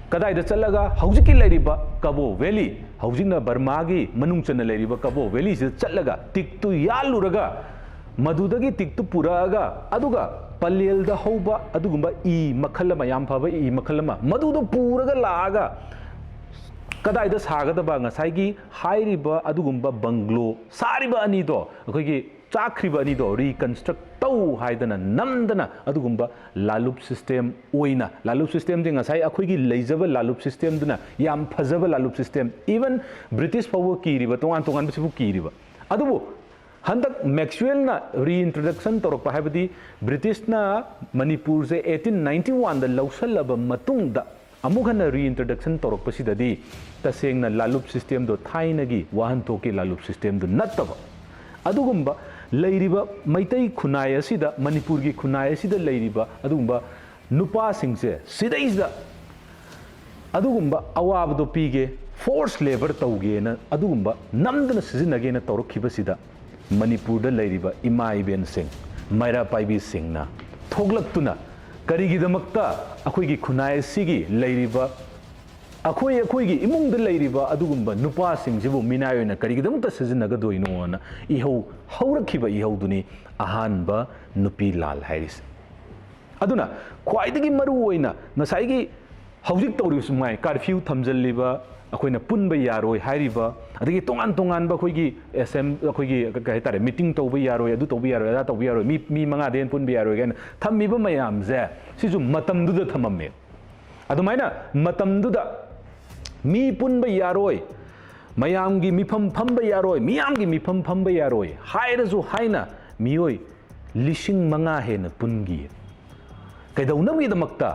ꯀꯗꯥꯏꯗ ꯆꯠꯂꯒ ꯍꯧꯖꯤꯛꯀꯤ ꯂꯩꯔꯤꯕ ꯀꯕꯣ valley, ꯍꯧꯖꯤꯛꯅ ꯕꯔꯃꯥꯒꯤ ꯃꯅꯨꯡ ꯆꯟꯅ ꯂꯩꯔꯤꯕ ꯀꯕꯣ valleyꯁꯤꯗ ꯆꯠꯂꯒ ꯇꯤꯛꯇꯨ ꯌꯥꯜꯂꯨꯔꯒ, ꯃꯗꯨꯗꯒꯤ ꯇꯤꯛꯇꯨ ꯄꯨꯔꯛꯑꯒ, ꯑꯗꯨꯒ ꯄꯂꯦꯜꯗ ꯍꯧꯕ ꯑꯗꯨꯒꯨꯝꯕ ꯏ ꯃꯈꯜ ꯑꯃ, ꯌꯥꯝ ꯐꯕ ꯏ ꯃꯈꯜ ꯑꯃ, ꯃꯗꯨꯗꯣ ꯄꯨꯔꯒ ꯂꯥꯛꯑꯒ ꯀꯗꯥꯏꯗ ꯁꯥꯒꯗꯕ, ꯉꯁꯥꯏꯒꯤ ꯍꯥꯏꯔꯤꯕ ꯑꯗꯨꯒꯨꯝꯕ ꯕꯪꯒ꯭ꯂꯣ ꯁꯥꯔꯤꯕ ꯑꯅꯤꯗꯣ, ꯑꯩꯈꯣꯏꯒꯤ ꯆꯥꯛꯈ꯭ꯔꯤꯕ ꯑꯅꯤꯗꯣ ꯔꯤꯀꯟꯁꯇ꯭ꯔꯛ ꯇꯧ ꯍꯥꯏꯗꯅ ꯅꯝꯗꯅ ꯑꯗꯨꯒꯨꯝꯕ ꯂꯥꯂꯨꯞ ꯁꯤꯁꯇꯦꯝ ꯑꯣꯏꯅ, ꯂꯥꯂꯨꯞ ꯁꯤꯁꯇꯦꯝꯁꯦ ꯉꯁꯥꯏ ꯑꯩꯈꯣꯏꯒꯤ ꯂꯩꯖꯕ ꯂꯥꯂꯨꯞ ꯁꯤꯁꯇꯦꯝꯗꯨꯅ ꯌꯥꯝ ꯐꯖꯕ ꯂꯥꯂꯨꯞ ꯁꯤꯁꯇꯦꯝ, ꯏꯚꯟ ꯕ꯭ꯔꯤꯇꯤꯁ ꯐꯥꯎꯕ ꯀꯤꯔꯤꯕ, ꯇꯣꯉꯥꯟ ꯇꯣꯉꯥꯟꯕꯁꯤꯕꯨ ꯀꯤꯔꯤꯕ, ꯑꯗꯨꯕꯨ ꯍꯟꯗꯛ ꯃꯦꯛꯁꯋꯦꯜꯅ ꯔꯤꯏꯟꯇ꯭ꯔꯗꯛꯁꯟ ꯇꯧꯔꯛꯄ, ꯍꯥꯏꯕꯗꯤ ꯕ꯭ꯔꯤꯇꯤꯁꯅ ꯃꯅꯤꯄꯨꯔꯁꯦ ꯑꯩꯠꯇꯤꯟ ꯅꯥꯏꯟꯇꯤ ꯋꯥꯟꯗ ꯂꯧꯁꯜꯂꯕ ꯃꯇꯨꯡꯗ ꯑꯃꯨꯛ ꯍꯟꯅ ꯔꯤꯏꯟꯇ꯭ꯔꯗꯛꯁꯟ ꯇꯧꯔꯛꯄꯁꯤꯗꯗꯤ ꯇꯁꯦꯡꯅ ꯂꯥꯂꯨꯞ ꯁꯤꯁꯇꯦꯝꯗꯣ ꯊꯥꯏꯅꯒꯤ ꯋꯥꯍꯟꯊꯣꯛꯀꯤ ꯂꯥꯂꯨꯞ ꯁꯤꯁꯇꯦꯝꯗꯨ ꯅꯠꯇꯕ, ꯑꯗꯨꯒꯨꯝꯕ ꯂꯩꯔꯤꯕ ꯃꯩꯇꯩ ꯈꯨꯟꯅꯥꯏ ꯑꯁꯤꯗ, ꯃꯅꯤꯄꯨꯔꯒꯤ ꯈꯨꯟꯅꯥꯏ ꯑꯁꯤꯗ ꯂꯩꯔꯤꯕ ꯑꯗꯨꯒꯨꯝꯕ ꯅꯨꯄꯥꯁꯤꯡꯁꯦ ꯁꯤꯗꯩꯁꯤꯗ ꯑꯗꯨꯒꯨꯝꯕ ꯑꯋꯥꯕꯗꯣ ꯄꯤꯒꯦ, ꯐꯣꯔꯁ ꯂꯦꯕꯔ ꯇꯧꯒꯦꯅ ꯑꯗꯨꯒꯨꯝꯕ ꯅꯝꯗꯅ ꯁꯤꯖꯤꯟꯅꯒꯦꯅ ꯇꯧꯔꯛꯈꯤꯕꯁꯤꯗ, ꯃꯅꯤꯄꯨꯔꯗ ꯂꯩꯔꯤꯕ ꯏꯃꯥ ꯏꯕꯦꯟꯁꯤꯡ, ꯃꯩꯔꯥ ꯄꯥꯏꯕꯤꯁꯤꯡꯅ ꯊꯣꯛꯂꯛꯇꯨꯅ ꯀꯔꯤꯒꯤꯗꯃꯛꯇ ꯑꯩꯈꯣꯏꯒꯤ ꯈꯨꯟꯅꯥꯏ ꯑꯁꯤꯒꯤ ꯂꯩꯔꯤꯕ, ꯑꯩꯈꯣꯏ ꯑꯩꯈꯣꯏꯒꯤ ꯏꯃꯨꯡꯗ ꯂꯩꯔꯤꯕ ꯑꯗꯨꯒꯨꯝꯕ ꯅꯨꯄꯥꯁꯤꯡꯁꯤꯕꯨ ꯃꯤꯅꯥꯏ ꯑꯣꯏꯅ ꯀꯔꯤꯒꯤꯗꯃꯛꯇ ꯁꯤꯖꯤꯟꯅꯒꯗꯣꯏꯅꯣꯅ ꯏꯍꯧ ꯍꯧꯔꯛꯈꯤꯕ ꯏꯍꯧꯗꯨꯅꯤ ꯑꯍꯥꯟꯕ ꯅꯨꯄꯤ ꯂꯥꯜ ꯍꯥꯏꯔꯤꯁꯦ꯫ ꯑꯗꯨꯅ ꯈ꯭ꯋꯥꯏꯗꯒꯤ ꯃꯔꯨ ꯑꯣꯏꯅ ꯉꯁꯥꯏꯒꯤ ꯍꯧꯖꯤꯛ ꯇꯧꯔꯤꯕ ꯁꯨꯃꯥꯏ ꯀꯥꯔꯐ꯭ꯌꯨ ꯊꯝꯖꯤꯜꯂꯤꯕ, ꯑꯩꯈꯣꯏꯅ ꯄꯨꯟꯕ ꯌꯥꯔꯣꯏ ꯍꯥꯏꯔꯤꯕ, ꯑꯗꯒꯤ ꯇꯣꯉꯥꯟ ꯇꯣꯉꯥꯟꯕ ꯑꯩꯈꯣꯏꯒꯤ ꯑꯦꯁꯦꯝ-, ꯑꯩꯈꯣꯏꯒꯤ ꯀꯩ ꯍꯥꯏꯇꯥꯔꯦ, ꯃꯤꯇꯤꯡ ꯇꯧꯕ ꯌꯥꯔꯣꯏ, ꯑꯗꯨ ꯇꯧꯕ ꯌꯥꯔꯣꯏ, ꯑꯗꯥ ꯇꯧꯕ ꯌꯥꯔꯣꯏ, ꯃꯤ, ꯃꯤ ꯃꯉꯥꯗꯩ ꯍꯦꯟꯅ ꯄꯨꯟꯕ ꯌꯥꯔꯣꯏ ꯀꯥꯏꯅ ꯊꯝꯃꯤꯕ ꯃꯌꯥꯝꯁꯦ, ꯁꯤꯁꯨ ꯃꯇꯝꯗꯨꯗ ꯊꯝꯃꯝꯃꯦ꯫ ꯑꯗꯨꯃꯥꯏꯅ ꯃꯇꯝꯗꯨꯗ ꯃꯤ ꯄꯨꯟꯕ ꯌꯥꯔꯣꯏ, ꯃꯌꯥꯝꯒꯤ ꯃꯤꯐꯝ ꯐꯝꯕ ꯌꯥꯔꯣꯏ, ꯃꯤꯌꯥꯝꯒꯤ ꯃꯤꯐꯝ ꯐꯝꯕ ꯌꯥꯔꯣꯏ ꯍꯥꯏꯔꯁꯨ ꯍꯥꯏꯅ ꯃꯤꯑꯣꯏ ꯂꯤꯁꯤꯡ ꯃꯉꯥ ꯍꯦꯟꯅ ꯄꯨꯟꯈꯤ꯫ ꯀꯩꯗꯧꯅꯕꯒꯤꯗꯃꯛꯇ?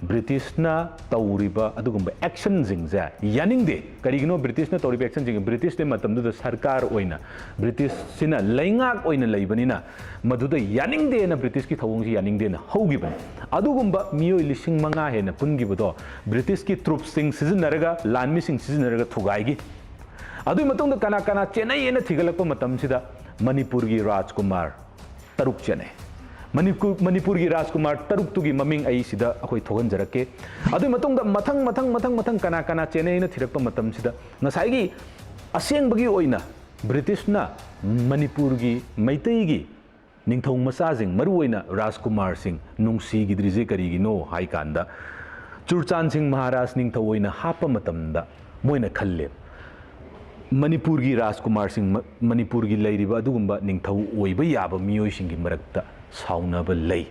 ꯕ꯭ꯔꯤꯇꯤꯁꯅ ꯇꯧꯔꯤꯕ ꯑꯗꯨꯒꯨꯝꯕ ꯑꯦꯛꯁꯟꯁꯤꯡꯁꯦ ꯌꯥꯅꯤꯡꯗꯦ꯫ ꯀꯔꯤꯒꯤꯅꯣ ꯕ꯭ꯔꯤꯇꯤꯁꯅ ꯇꯧꯔꯤꯕ ꯑꯦꯛꯁꯟꯁꯤꯡꯁꯦ? ꯕ꯭ꯔꯤꯇꯤꯁꯇꯤ ꯃꯇꯝꯗꯨꯗ ꯁꯔꯀꯥꯔ ꯑꯣꯏꯅ, ꯕ꯭ꯔꯤꯇꯤꯁꯁꯤꯅ ꯂꯩꯉꯥꯛ ꯑꯣꯏꯅ ꯂꯩꯕꯅꯤꯅ, ꯃꯗꯨꯗ ꯌꯥꯅꯤꯡꯗꯦꯅ ꯕ꯭ꯔꯤꯇꯤꯁꯀꯤ ꯊꯧꯑꯣꯡꯁꯤ ꯌꯥꯅꯤꯡꯗꯦꯅ ꯍꯧꯈꯤꯕꯅꯤ꯫ ꯑꯗꯨꯒꯨꯝꯕ ꯃꯤꯑꯣꯏ ꯂꯤꯁꯤꯡ ꯃꯉꯥ ꯍꯦꯟꯅ ꯄꯨꯟꯈꯤꯕꯗꯣ ꯕ꯭ꯔꯤꯇꯤꯁꯀꯤ ꯇ꯭ꯔꯨꯞꯁꯤꯡ ꯁꯤꯖꯤꯟꯅꯔꯒ, ꯂꯥꯟꯃꯤꯁꯤꯡ ꯁꯤꯖꯤꯟꯅꯔꯒ ꯊꯨꯒꯥꯏꯈꯤ꯫ ꯑꯗꯨꯒꯤ ꯃꯇꯨꯡꯗ ꯀꯅꯥ ꯀꯅꯥ ꯆꯦꯟꯅꯩ ꯍꯥꯏꯅ ꯊꯤꯒꯠꯂꯛꯄ ꯃꯇꯝꯁꯤꯗ ꯃꯅꯤꯄꯨꯔꯒꯤ ꯔꯥꯖꯀꯨꯃꯥꯔ ꯇꯔꯨꯛ ꯆꯦꯟꯅꯩ꯫ ꯃꯅꯤꯄꯨꯔ, ꯃꯅꯤꯄꯨꯔꯒꯤ ꯔꯥꯖꯀꯨꯃꯥꯔ ꯇꯔꯨꯛꯇꯨꯒꯤ ꯃꯃꯤꯡ ꯑꯩ ꯁꯤꯗ ꯑꯩꯈꯣꯏ ꯊꯣꯛꯍꯟꯖꯔꯛꯀꯦ꯫ ꯑꯗꯨꯒꯤ ꯃꯇꯨꯡꯗ ꯃꯊꯪ, ꯃꯊꯪ, ꯃꯊꯪ, ꯃꯊꯪ ꯀꯅꯥ ꯀꯅꯥ ꯆꯦꯟꯅꯩ ꯍꯥꯏꯅ ꯊꯤꯔꯛꯄ ꯃꯇꯝꯁꯤꯗ ꯉꯁꯥꯏꯒꯤ ꯑꯁꯦꯡꯕꯒꯤ ꯑꯣꯏꯅ ꯕ꯭ꯔꯤꯇꯤꯁꯅ ꯃꯅꯤꯄꯨꯔꯒꯤ ꯃꯩꯇꯩꯒꯤ ꯅꯤꯡꯊꯧ ꯃꯆꯥꯁꯤꯡ, ꯃꯔꯨꯑꯣꯏꯅ ꯔꯥꯖꯀꯨꯃꯥꯔꯁꯤꯡ ꯅꯨꯡꯁꯤꯈꯤꯗ꯭ꯔꯤꯁꯦ ꯀꯔꯤꯒꯤꯅꯣ ꯍꯥꯏ ꯀꯥꯟꯗ, ꯆꯨꯔꯆꯥꯟ ꯁꯤꯡ ꯃꯍꯥꯔꯥꯖ ꯅꯤꯡꯊꯧ ꯑꯣꯏꯅ ꯍꯥꯞꯄ ꯃꯇꯝꯗ ꯃꯣꯏꯅ ꯈꯜꯂꯦ, ꯃꯅꯤꯄꯨꯔꯒꯤ ꯔꯥꯖꯀꯨꯃꯥꯔꯁꯤꯡ, ꯃ-, ꯃꯅꯤꯄꯨꯔꯒꯤ ꯂꯩꯔꯤꯕ ꯑꯗꯨꯒꯨꯝꯕ ꯅꯤꯡꯊꯧ ꯑꯣꯏꯕ ꯌꯥꯕ ꯃꯤꯑꯣꯏꯁꯤꯡꯒꯤ ꯃꯔꯛꯇ ꯁꯥꯎꯅꯕ ꯂꯩ꯫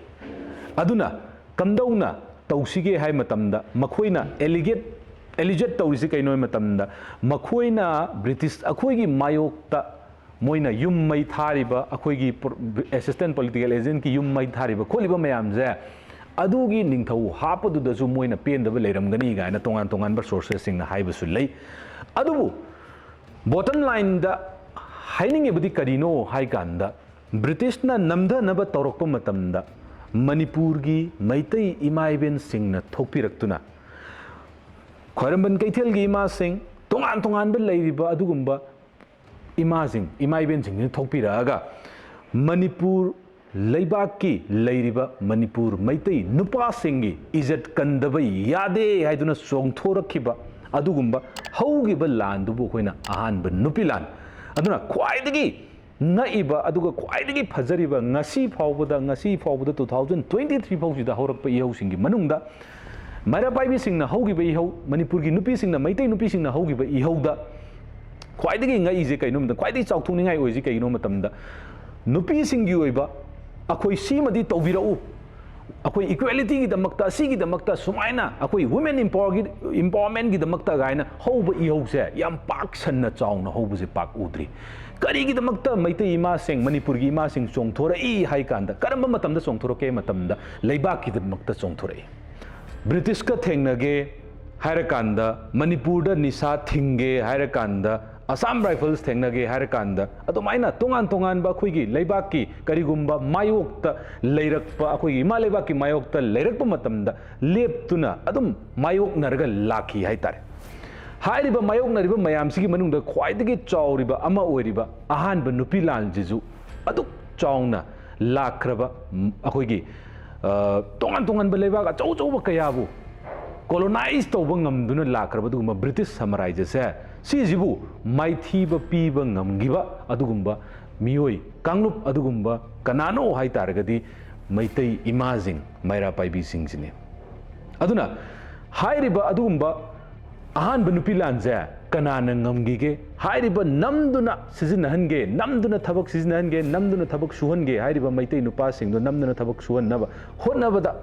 ꯑꯗꯨꯅ ꯀꯝꯗꯧꯅ ꯇꯧꯁꯤꯒꯦ ꯍꯥꯏ ꯃꯇꯝꯗ, ꯃꯈꯣꯏꯅ ꯑꯦꯂꯤꯒꯦꯠ, ꯑꯦꯂꯤꯖꯦꯠ ꯇꯧꯔꯤꯁꯤ ꯀꯩꯅꯣ ꯍꯥꯏ ꯃꯇꯝꯗ, ꯃꯈꯣꯏꯅ ꯕ꯭ꯔꯤꯇꯤꯁ, ꯑꯩꯈꯣꯏꯒꯤ ꯃꯥꯌꯣꯛꯇ ꯃꯣꯏꯅ ꯌꯨꯝ ꯃꯩ ꯊꯥꯔꯤꯕ, ꯑꯩꯈꯣꯏꯒꯤ assistant political agentꯀꯤ ꯌꯨꯝ ꯃꯩ ꯊꯥꯔꯤꯕ ꯈꯣꯠꯂꯤꯕ ꯃꯌꯥꯝꯁꯦ, ꯑꯗꯨꯒꯤ ꯅꯤꯡꯊꯧ ꯍꯥꯞꯄꯗꯨꯗꯁꯨ ꯃꯣꯏꯅ ꯄꯦꯟꯗꯕ ꯂꯩꯔꯝꯒꯅꯤ ꯀꯥꯏꯅ ꯇꯣꯉꯥꯟ ꯇꯣꯉꯥꯟꯕ sourcesꯁꯤꯡꯅ ꯍꯥꯏꯕꯁꯨ ꯂꯩ꯫ ꯑꯗꯨꯕꯨ bottom lineꯗ ꯍꯥꯏꯅꯤꯡꯉꯤꯕꯗꯤ ꯀꯔꯤꯅꯣ ꯍꯥꯏ ꯀꯥꯟꯗ, ꯕ꯭ꯔꯤꯇꯤꯁꯅ ꯅꯝꯊꯅꯕ ꯇꯧꯔꯛꯄ ꯃꯇꯝꯗ ꯃꯅꯤꯄꯨꯔꯒꯤ ꯃꯩꯇꯩ ꯏꯃꯥ ꯏꯕꯦꯟꯁꯤꯡꯅ ꯊꯣꯛꯄꯤꯔꯛꯇꯨꯅ, ꯈ꯭ꯋꯥꯏꯔꯝꯕꯟ ꯀꯩꯊꯦꯜꯒꯤ ꯏꯃꯥꯁꯤꯡ, ꯇꯣꯉꯥꯟ ꯇꯣꯉꯥꯟꯕ ꯂꯩꯔꯤꯕ ꯑꯗꯨꯒꯨꯝꯕ ꯏꯃꯥꯁꯤꯡ, ꯏꯃꯥ ꯏꯕꯦꯟꯁꯤꯡꯁꯤꯅ ꯊꯣꯛꯄꯤꯔꯛꯑꯒ ꯃꯅꯤꯄꯨꯔ ꯂꯩꯕꯥꯛꯀꯤ ꯂꯩꯔꯤꯕ ꯃꯅꯤꯄꯨꯔ ꯃꯩꯇꯩ ꯅꯨꯄꯥꯁꯤꯡꯒꯤ ꯏꯖꯠ ꯀꯟꯗꯕ ꯌꯥꯗꯦ ꯍꯥꯏꯗꯨꯅ ꯆꯣꯡꯊꯣꯔꯛꯈꯤꯕ ꯑꯗꯨꯒꯨꯝꯕ ꯍꯧꯈꯤꯕ ꯂꯥꯟꯗꯨꯕꯨ ꯑꯩꯈꯣꯏꯅ ꯑꯍꯥꯟꯕ ꯅꯨꯄꯤ ꯂꯥꯟ꯫ ꯑꯗꯨꯅ ꯈ꯭ꯋꯥꯏꯗꯒꯤ ꯉꯛꯏꯕ ꯑꯗꯨꯒ ꯈ꯭ꯋꯥꯏꯗꯒꯤ ꯐꯖꯔꯤꯕ, ꯉꯁꯤ ꯐꯥꯎꯕꯗ, ꯉꯁꯤ ꯐꯥꯎꯕꯗ two thousand twenty three ꯐꯥꯎꯁꯤꯗ ꯍꯧꯔꯛꯄ ꯏꯍꯧꯁꯤꯡꯒꯤ ꯃꯅꯨꯡꯗ ꯃꯩꯔꯥ ꯄꯥꯏꯕꯤꯁꯤꯡꯅ ꯍꯧꯈꯤꯕ ꯏꯍꯧ, ꯃꯅꯤꯄꯨꯔꯒꯤ ꯅꯨꯄꯤꯁꯤꯡꯅ, ꯃꯩꯇꯩ ꯅꯨꯄꯤꯁꯤꯡꯅ ꯍꯧꯈꯤꯕ ꯏꯍꯧꯗ ꯈ꯭ꯋꯥꯏꯗꯒꯤ ꯉꯛꯏꯁꯦ ꯀꯩꯅꯣ ꯍꯥꯏꯕꯗ, ꯈ꯭ꯋꯥꯏꯗꯒꯤ ꯆꯥꯎꯊꯣꯛꯅꯤꯡꯉꯥꯏ ꯑꯣꯏꯁꯦ ꯀꯩꯒꯤꯅꯣ ꯍꯥꯏꯕ ꯃꯇꯝꯗ, ꯅꯨꯄꯤꯁꯤꯡꯒꯤ ꯑꯣꯏꯕ ꯑꯩꯈꯣꯏ ꯁꯤꯃꯗꯤ ꯇꯧꯕꯤꯔꯛꯎ, ꯑꯩꯈꯣꯏ equalityꯒꯤꯗꯃꯛꯇ, ꯑꯁꯤꯒꯤꯗꯃꯛꯇ ꯁꯨꯃꯥꯏꯅ ꯑꯩꯈꯣꯏ women empowerꯒꯤ, empowermentꯒꯤꯗꯃꯛꯇ ꯀꯥꯏꯅ ꯍꯧꯕ ꯏꯍꯧꯁꯦ ꯌꯥꯝ ꯄꯥꯛ ꯁꯟꯅ ꯆꯥꯎꯅ ꯍꯧꯕꯁꯦ ꯄꯥꯛ ꯎꯗ꯭ꯔꯤ꯫ ꯀꯔꯤꯒꯤꯗꯃꯛꯇ ꯃꯩꯇꯩ ꯏꯃꯥꯁꯤꯡ, ꯃꯅꯤꯄꯨꯔꯒꯤ ꯏꯃꯥꯁꯤꯡ ꯆꯣꯡꯊꯣꯔꯛꯏ ꯍꯥꯏ ꯀꯥꯟꯗ, ꯀꯔꯝꯕ ꯃꯇꯝꯗ ꯆꯣꯡꯊꯣꯔꯛꯀꯦ ꯍꯥꯏ ꯃꯇꯝꯗ, ꯂꯩꯕꯥꯛꯀꯤꯗꯃꯛꯇ ꯆꯣꯡꯊꯣꯔꯛꯏ꯫ ꯕ꯭ꯔꯤꯇꯤꯁꯀ ꯊꯦꯡꯅꯒꯦ ꯍꯥꯏꯔꯀꯥꯟꯗ, ꯃꯅꯤꯄꯨꯔꯗ ꯅꯤꯁꯥ ꯊꯤꯡꯒꯦ ꯍꯥꯏꯔꯀꯥꯟꯗ, ꯑꯁꯥꯝ ꯔꯥꯏꯐꯜꯁ ꯊꯦꯡꯅꯒꯦ ꯍꯥꯏꯔꯀꯥꯟꯗ, ꯑꯗꯨꯃꯥꯏꯅ ꯇꯣꯉꯥꯟ ꯇꯣꯉꯥꯟꯕ ꯑꯩꯈꯣꯏꯒꯤ ꯂꯩꯕꯥꯛꯀꯤ ꯀꯔꯤꯒꯨꯝꯕ ꯃꯥꯌꯣꯛꯇ ꯂꯩꯔꯛꯄ, ꯑꯩꯈꯣꯏꯒꯤ ꯏꯃꯥ ꯂꯩꯕꯥꯛꯀꯤ ꯃꯥꯌꯣꯛꯇ ꯂꯩꯔꯛꯄ ꯃꯇꯝꯗ ꯂꯦꯞꯇꯨꯅ ꯑꯗꯨꯝ ꯃꯥꯌꯣꯛꯅꯔꯒ ꯂꯥꯛꯈꯤ ꯍꯥꯏꯇꯥꯔꯦ꯫ ꯍꯥꯏꯔꯤꯕ ꯃꯥꯌꯣꯛꯅꯔꯤꯕ ꯃꯌꯥꯝꯁꯤꯒꯤ ꯃꯅꯨꯡꯗ ꯈ꯭ꯋꯥꯏꯗꯒꯤ ꯆꯥꯎꯔꯤꯕ ꯑꯃ ꯑꯣꯏꯔꯤꯕ ꯑꯍꯥꯟꯕ ꯅꯨꯄꯤ ꯂꯥꯟꯁꯤꯁꯨ ꯑꯗꯨꯛ ꯆꯥꯎꯅ ꯂꯥꯛꯈ꯭ꯔꯕ, ꯎꯝ, ꯑꯩꯈꯣꯏꯒꯤ, ꯑ, ꯇꯣꯉꯥꯟ ꯇꯣꯉꯥꯟꯕ ꯂꯩꯕꯥꯛ ꯑꯆꯧ ꯑꯆꯧꯕ ꯀꯌꯥꯕꯨ colonize ꯇꯧꯕ ꯉꯝꯗꯨꯅ ꯂꯥꯛꯈ꯭ꯔꯕ ꯑꯗꯨꯒꯨꯝꯕ ꯕ꯭ꯔꯤꯇꯤꯁ ꯁꯥꯝꯔꯥꯖ꯭ꯌꯁꯦ, ꯁꯤꯁꯤꯕꯨ ꯃꯥꯏꯊꯤꯕ ꯄꯤꯕ ꯉꯝꯈꯤꯕ ꯑꯗꯨꯒꯨꯝꯕ ꯃꯤꯑꯣꯏ ꯀꯥꯡꯂꯨꯞ ꯑꯗꯨꯒꯨꯝꯕ ꯀꯅꯥꯅꯣ ꯍꯥꯏ ꯇꯥꯔꯒꯗꯤ ꯃꯩꯇꯩ ꯏꯃꯥꯁꯤꯡ, ꯃꯩꯔꯥ ꯄꯥꯏꯕꯤꯁꯤꯡꯁꯤꯅꯤ꯫ ꯑꯗꯨꯅ ꯍꯥꯏꯔꯤꯕ ꯑꯗꯨꯒꯨꯝꯕ ꯑꯍꯥꯟꯕ ꯅꯨꯄꯤ ꯂꯥꯟꯁꯦ ꯀꯅꯥꯅ ꯉꯝꯈꯤꯒꯦ? ꯍꯥꯏꯔꯤꯕ ꯅꯝꯗꯨꯅ ꯁꯤꯖꯤꯟꯅꯍꯟꯒꯦ, ꯅꯝꯗꯨꯅ ꯊꯕꯛ ꯁꯤꯖꯤꯟꯅꯍꯟꯒꯦ, ꯅꯝꯗꯨꯅ ꯊꯕꯛ ꯁꯨꯍꯟꯒꯦ ꯍꯥꯏꯔꯤꯕ ꯃꯩꯇꯩ ꯅꯨꯄꯥꯁꯤꯡꯗꯣ ꯅꯝꯗꯨꯅ ꯊꯕꯛ ꯁꯨꯍꯟꯅꯕ ꯍꯣꯠꯅꯕꯗ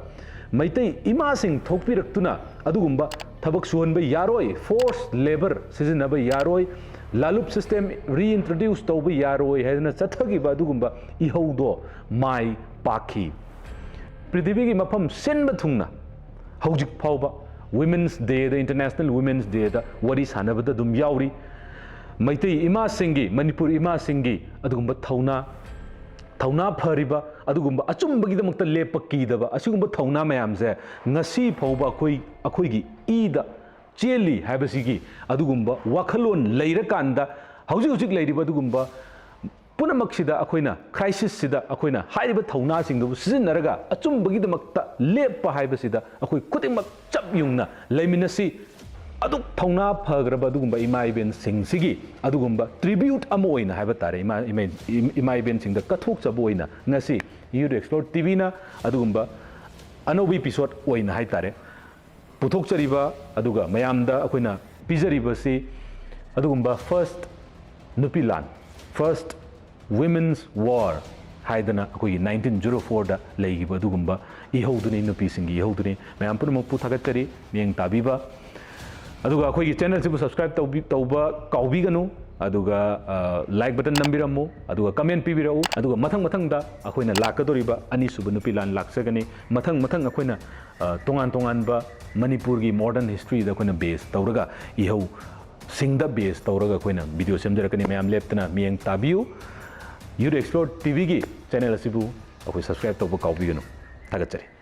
ꯃꯩꯇꯩ ꯏꯃꯥꯁꯤꯡ ꯊꯣꯛꯄꯤꯔꯛꯇꯨꯅ ꯑꯗꯨꯒꯨꯝꯕ ꯊꯕꯛ ꯁꯨꯍꯟꯕ ꯌꯥꯔꯣꯏ, forced labour ꯁꯤꯖꯤꯟꯅꯕ ꯌꯥꯔꯣꯏ, ꯂꯥꯂꯨꯞ system reintroduce ꯇꯧꯕ ꯌꯥꯔꯣꯏ ꯍꯥꯏꯗꯅ ꯆꯠꯊꯈꯤꯕ ꯑꯗꯨꯒꯨꯝꯕ ꯏꯍꯧꯗꯣ ꯃꯥꯏ ꯄꯥꯛꯈꯤ꯫ ꯄ꯭ꯔꯤꯊꯤꯕꯤꯒꯤ ꯃꯐꯝ ꯁꯤꯟꯕ ꯊꯨꯡꯅ ꯍꯧꯖꯤꯛ ꯐꯥꯎꯕ Women's Dayꯗ, International Women's Dayꯗ ꯋꯥꯔꯤ ꯁꯥꯟꯅꯕꯗ ꯑꯗꯨꯝ ꯌꯥꯎꯔꯤ꯫ ꯃꯩꯇꯩ ꯏꯃꯥꯁꯤꯡꯒꯤ, ꯃꯅꯤꯄꯨꯔ ꯏꯃꯥꯁꯤꯡꯒꯤ ꯑꯗꯨꯒꯨꯝꯕ ꯊꯧꯅꯥ, ꯊꯧꯅꯥ ꯐꯔꯤꯕ, ꯑꯗꯨꯒꯨꯝꯕ ꯑꯆꯨꯝꯕꯒꯤꯗꯃꯛꯇ ꯂꯦꯞꯄ ꯀꯤꯗꯕ ꯑꯁꯤꯒꯨꯝꯕ ꯊꯧꯅꯥ ꯃꯌꯥꯝꯁꯦ ꯉꯁꯤ ꯐꯥꯎꯕ ꯑꯩꯈꯣꯏ, ꯑꯩꯈꯣꯏꯒꯤ ꯏꯗ ꯆꯦꯜꯂꯤ ꯍꯥꯏꯕꯁꯤꯒꯤ ꯑꯗꯨꯒꯨꯝꯕ ꯋꯥꯈꯜꯂꯣꯟ ꯂꯩꯔꯀꯥꯟꯗ ꯍꯧꯖꯤꯛ ꯍꯧꯖꯤꯛ ꯂꯩꯔꯤꯕ ꯑꯗꯨꯒꯨꯝꯕ ꯄꯨꯝꯅꯃꯛꯁꯤꯗ ꯑꯩꯈꯣꯏꯅ, crisisꯁꯤꯗ ꯑꯩꯈꯣꯏꯅ ꯍꯥꯏꯔꯤꯕ ꯊꯧꯅꯥꯁꯤꯡꯗꯨꯕꯨ ꯁꯤꯖꯤꯟꯅꯔꯒ ꯑꯆꯨꯝꯕꯒꯤꯗꯃꯛꯇ ꯂꯦꯞꯄ ꯍꯥꯏꯕꯁꯤꯗ ꯑꯩꯈꯣꯏ ꯈꯨꯗꯤꯡꯃꯛ ꯆꯞ ꯌꯨꯡꯅ ꯂꯩꯃꯤꯟꯅꯁꯤ꯫ ꯑꯗꯨꯛ ꯊꯧꯅꯥ ꯐꯈ꯭ꯔꯕ ꯑꯗꯨꯒꯨꯝꯕ ꯏꯃꯥ ꯏꯕꯦꯟꯁꯤꯡꯁꯤꯒꯤ ꯑꯗꯨꯒꯨꯝꯕ tribute ꯑꯃ ꯑꯣꯏꯅ ꯍꯥꯏꯕ ꯇꯥꯔꯦ, ꯏꯃꯥ, ꯏꯃꯥ, ꯏꯃꯥ ꯏꯕꯦꯟꯁꯤꯡꯗ ꯀꯠꯊꯣꯛꯆꯕ ꯑꯣꯏꯅ ꯉꯁꯤ Youth Explore TVꯅ ꯑꯗꯨꯒꯨꯝꯕ ꯑꯅꯧꯕ episode ꯑꯣꯏꯅ ꯍꯥꯏ ꯇꯥꯔꯦ ꯄꯨꯊꯣꯛꯆꯔꯤꯕ, ꯑꯗꯨꯒ ꯃꯌꯥꯝꯗ ꯑꯩꯈꯣꯏꯅ ꯄꯤꯖꯔꯤꯕꯁꯤ ꯑꯗꯨꯒꯨꯝꯕ first ꯅꯨꯄꯤ ꯂꯥꯟ, first Women's War ꯍꯥꯏꯗꯅ ꯑꯩꯈꯣꯏꯒꯤ nineteen zero fourꯗ ꯂꯩꯈꯤꯕ ꯑꯗꯨꯒꯨꯝꯕ ꯏꯍꯧꯗꯨꯅꯤ, ꯅꯨꯄꯤꯁꯤꯡꯒꯤ ꯏꯍꯧꯗꯨꯅꯤ꯫ ꯃꯌꯥꯝ ꯄꯨꯝꯅꯃꯛꯄꯨ ꯊꯥꯒꯠꯆꯔꯤ ꯃꯤꯠꯌꯦꯡ ꯇꯥꯕꯤꯕ꯫ ꯑꯗꯨꯒ ꯑꯩꯈꯣꯏꯒꯤ channelꯁꯤꯕꯨ subscribe ꯇꯧꯕꯤ-, ꯇꯧꯕ ꯀꯥꯎꯕꯤꯒꯅꯨ꯫ ꯑꯗꯨꯒ, ꯑ, like button ꯅꯝꯕꯤꯔꯝꯃꯨ, ꯑꯗꯨꯒ comment ꯄꯤꯕꯤꯔꯛꯎ꯫ ꯑꯗꯨꯒ ꯃꯊꯪ ꯃꯊꯪꯗ ꯑꯩꯈꯣꯏꯅ ꯂꯥꯛꯀꯗꯧꯔꯤꯕ ꯑꯅꯤꯁꯨꯕ ꯅꯨꯄꯤ ꯂꯥꯟ ꯂꯥꯛꯆꯒꯅꯤ꯫ ꯃꯊꯪ ꯃꯊꯪ ꯑꯩꯈꯣꯏꯅ, ꯑ, ꯇꯣꯉꯥꯟ ꯇꯣꯉꯥꯟꯕ ꯃꯅꯤꯄꯨꯔꯒꯤ modern historyꯗ ꯑꯩꯈꯣꯏꯅ base ꯇꯧꯔꯒ, ꯏꯍꯧꯁꯤꯡꯗ base ꯇꯧꯔꯒ ꯑꯩꯈꯣꯏꯅ video ꯁꯦꯝꯖꯔꯛꯀꯅꯤ꯫ ꯃꯌꯥꯝ ꯂꯦꯞꯇꯅ ꯃꯤꯠꯌꯦꯡ ꯇꯥꯕꯤꯌꯨ꯫ Youth Explore TVꯒꯤ channel ꯑꯁꯤꯕꯨ ꯑꯩꯈꯣꯏ subscribe ꯇꯧꯕ ꯀꯥꯎꯕꯤꯒꯅꯨ꯫ ꯊꯥꯒꯠꯆꯔꯤ꯫